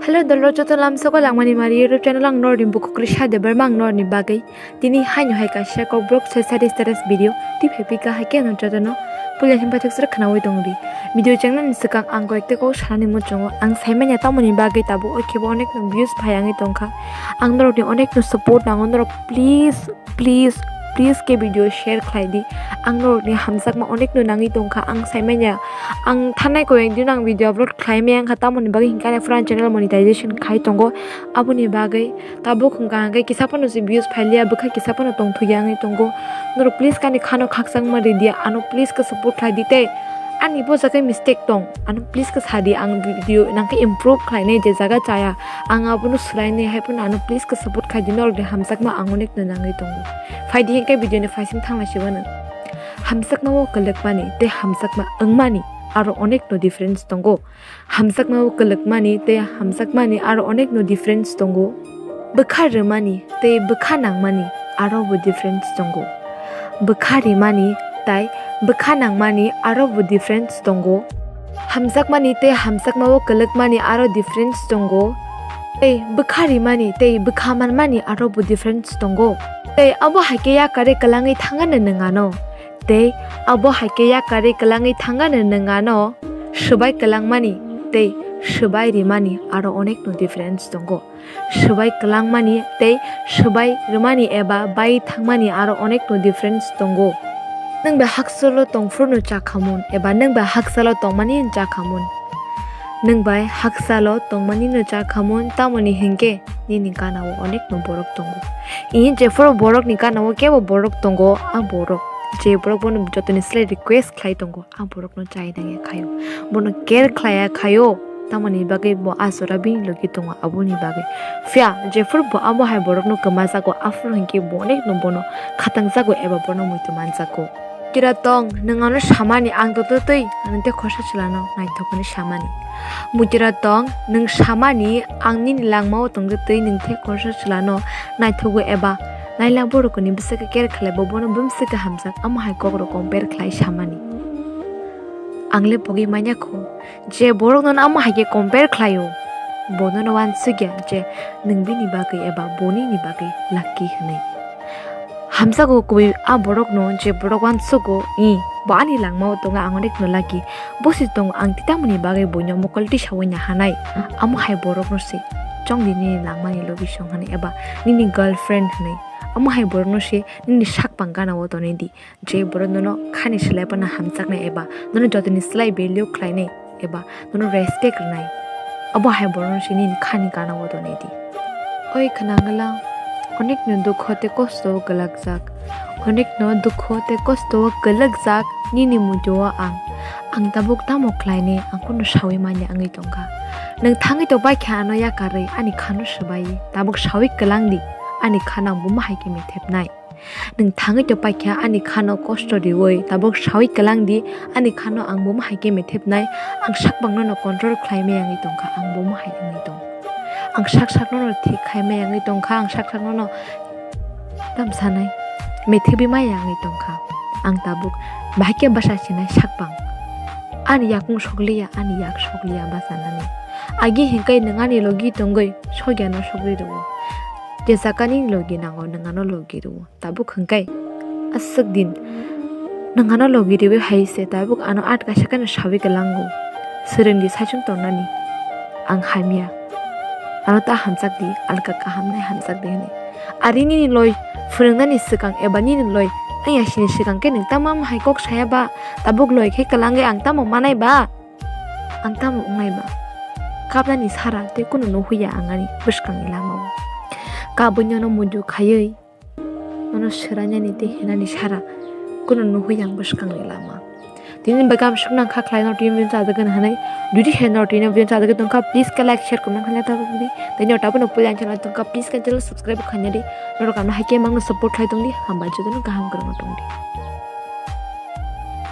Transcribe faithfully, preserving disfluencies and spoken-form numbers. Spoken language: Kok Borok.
Hello, dolo joto lamsogo langmani mari YouTube channel ang norni bukhuk Risha Debbarma ang norni bagwi. Tini haino hai kaisa kokborok se sari status video. Twi phai pika hai khe no jotono. Puila himpa thik sre khnawi tongdi. Video chengnani swkang ang koi ekta kok sanani muchungo. Ang saimanya tamoni bagwi tabuk o khebo onek no views phai angwi tongkha. Ang norokni onek no support nango norok please. Please, please khe video share khlai di. Ang norokni hamjakma onek no nangwi tongkha. Ang saimanya, ang thanai koi ekdin ang video upload khlai maya wngkha, tamoni bagwi hinkhe ani phone channel monetization khai tongo. Aboni bagwi tabuk hwnkha hwnkhe kisa phano se views phailiya, bwkha kisa phano tongthokya wngwi tongo. Norok please khe ani khano khakchangma ridi, ano please khe support khlai di tei ani bo jaga mistake tong, ano please khe sadi, ang video nangkhe improve khlainai je jaga chaya. Ang abono swlainai, hai phano ano please khe support khai di, norokni hamjakma ang onek no nangwi tongo. Phai di hinkhe video ni phaising thangna sibano. Hamjakma o kwlwkmani tei hamjakma wngmani aro onek no difference tongo. Hamjakma o kwlwkmani tei hamjakmani aro onek no difference tongo. Bwkha rwmani tei bwkha nangmani aro bo difference tongo. Bwkha rimani tei bwkha nangmani aro bo difference tongo. Hamjakmani tei hamjakma o kwlwkmani aro difference tongo. Tei bwkha rimani tei bwkha manmani aro bo difference tongo. Tei abo hai khe yakarwi kwlangwi thangano nwng ano. Tei abo hai khe yakarwi kwlangwi thangano nwng ano. Swbai kwlangmani tei swbai rimani aro onek no difference tongo. Swbai kwlangmani tei swbai rwmani eba bai thangmani aro onek no difference tongo. Nwng bai hakchalo tongphuru no chakhamun eba nwng bai hakchalo tongmani chakhamun. Nwng bai hakchalo tongmani no chakhamun, tamoni hinkhe nini gana o onek no borok tongo. Ini jephuru borok ni gana o kebo borok tongo, a borok je borok bono jotoni slai request khlai tongo. A borokno chai nangya khaio, bono care khlaiya khaio, tamoni bagwi bo a jora bini logi tongo aboni bagwi. Phiya jephuru bo abo hai borokno kwmajago, aphuru hinkhe bo onekno bono khatangjago eba bono muitu manjago. Kira tong, nwng ano samani ang toto twi, nwng tei khorsa chwlano naithokmani samani. Mujra tong, nwng samani ang nini langmao tongtwi, nwng tei khorsa chwlano naithogo eba nailak borokni bwswkhe care khlai, bo bono bumswkhe hamjak, amo hai kokrok compare khlai samani. Ang le pogwi manya kho, je borok nono amo hai khe compare khlaio, bo nono uansukya je nwng bini bagwi eba bo nini bagwi lucky hwnwi. Hamjago kubui a borokno, je borok uansugo, i, bo ani langmao tongo, ang onekno lucky. Bo se tongo, ang tei tamoni bagwi buino mokol tisaui nahanai. Amo hai borokno se chongdi nini langmani logi song hwnwi eba nini girlfriend hwnwi. Amo hai borokno se nini sakpang gana-o tonwi di. Je borok nono khani slai phano hamjaknai eba nono jotoni slai value khlainai eba nono respect rwnai, abo hai borokno se nini khani gana-o tonwi di. Oi khwnangwla, onekno dukho tei kosto o kwlakjak, onekno dukho tei kosto o kwlakjak nini muitu o ang. Ang tabuk tamo khlainai, ang kunu saui manya wngwi tongkha. Nwng thangwi tongbai khe ano yakarwi ani khano swbai, tabuk saui kwlangdi, ani khano ang buma hai khe methepnai. Nwng thangwi tongbai khe ani khano kosto riui, tabuk saui kwlangdi, ani khano ang buma hai khe methepnai, ang sakbangno no control khlai maya wngwi tongkha, ang buma hai wngwi tong. Ang sak sakno no thik khai maya wngwi tongkha, ang sak sakno no tamsanai, methebwi maya wngwi tongkha. Ang tabuk bahai khe bwsa sinai sakbang. Ani yakung sokliya, ani yak sokliya bwsanani. Agi hinkai nwng ani logi tongwi sokya no sokri rwo. Je sakani logi nango, nwng ano logi rwo. Tabuk hwnkhe aswk din nwng ano logi riwi hai se tabuk ano at kaisa khe no saui kwlango. Swrwngdi saichung tongnani ang hamya, ano ta hamjakdi, alka kaham nai hamjakdi hwnwi. Ari nini loi phwrwngnani swkang eba nini loi ayasini swkang khe nwng tamo hai kok saya ba? Tabuk loi khe kwlangwi ang tamo manai ba? Ang tamo wngnai ba? Kapnani sara tei kunu nuhuya ang ani bwskangni lamao. Kabui nono muitu khaiwi nono swrainani tei hinani sara kunu nuhui ang bwskangni lama. Tini bagwi ang suknang kha khlai no tini video chajagwi hwnwi. Jodi hai no tini video chajagwi tongkha, please khe like, share, comment khlai ta bwdi. Tei no tabuk no puila ang channel tongkha, please khe channel subscribe khaina di. Norok ano hai khe mangno support khlai tongdi. Hambai jotono kaham kwrwngno tongdi.